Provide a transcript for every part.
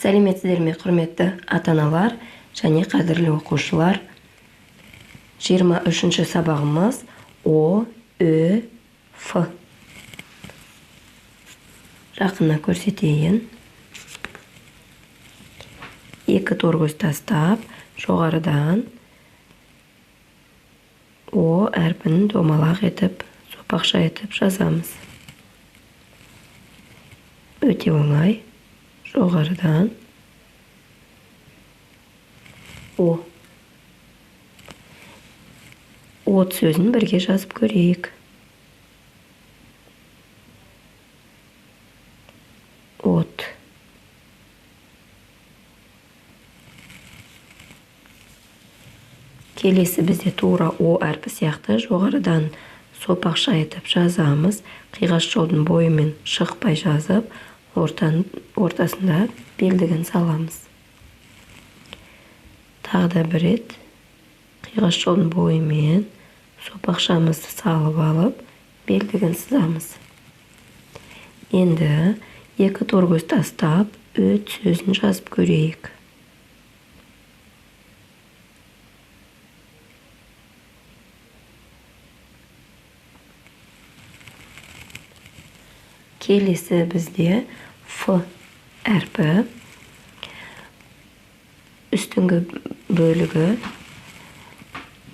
Сәлеметсіздер ме, құрметті ата-аналар және қадірлі оқушылар. 23-ші сабағымыз О, Ö, Ф. Жақыннан көрсетейін. Екі торкөз тастап, жоғарыдан О әрпін домалақ етіп, сопақша етіп жазамыз. Өте оңай. Жоғарыдан О. От сөзін бірге жазып көрейік. От. Келесі бізде тура О әрпі сияқты жоғарыдан сопақша етіп жазамыз. Қиғаш жолдың бойымен шықпай жазып, ортасында белдігін саламыз. Тағы да бір рет қиғаш жолдың бойымен сопақшамызды салып алып, белдігін сызамыз. Енді екі торкөз тастап, өт сөзін жазып көрейік. Келесі бізде Ф әрпі. Үстіңгі бөлігі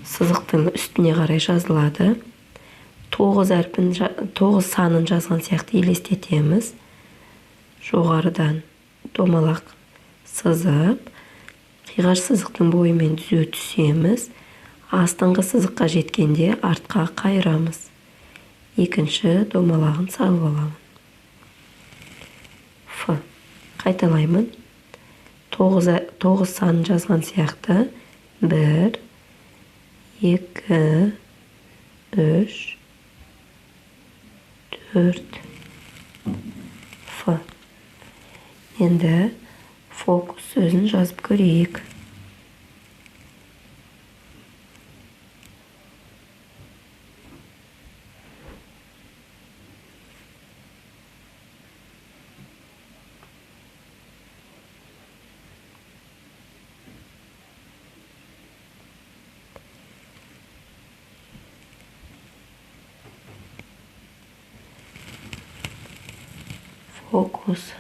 сызықтың үстіне қарай жазылады. 9 әрпін, 9 санын жазған сияқты елестетеміз. Жоғарыдан домалақ сызып, қиғаш сызықтың бойымен түзу түсеміз. Астыңғы сызыққа жеткенде артқа қайырамыз. Екінші домалағын салып аламын. Ф. Қайталаймын. 9 санын жазған сияқты. 1, 2, 3, 4, Ф. Енді фокус сөзін жазып көрейік. Фокус.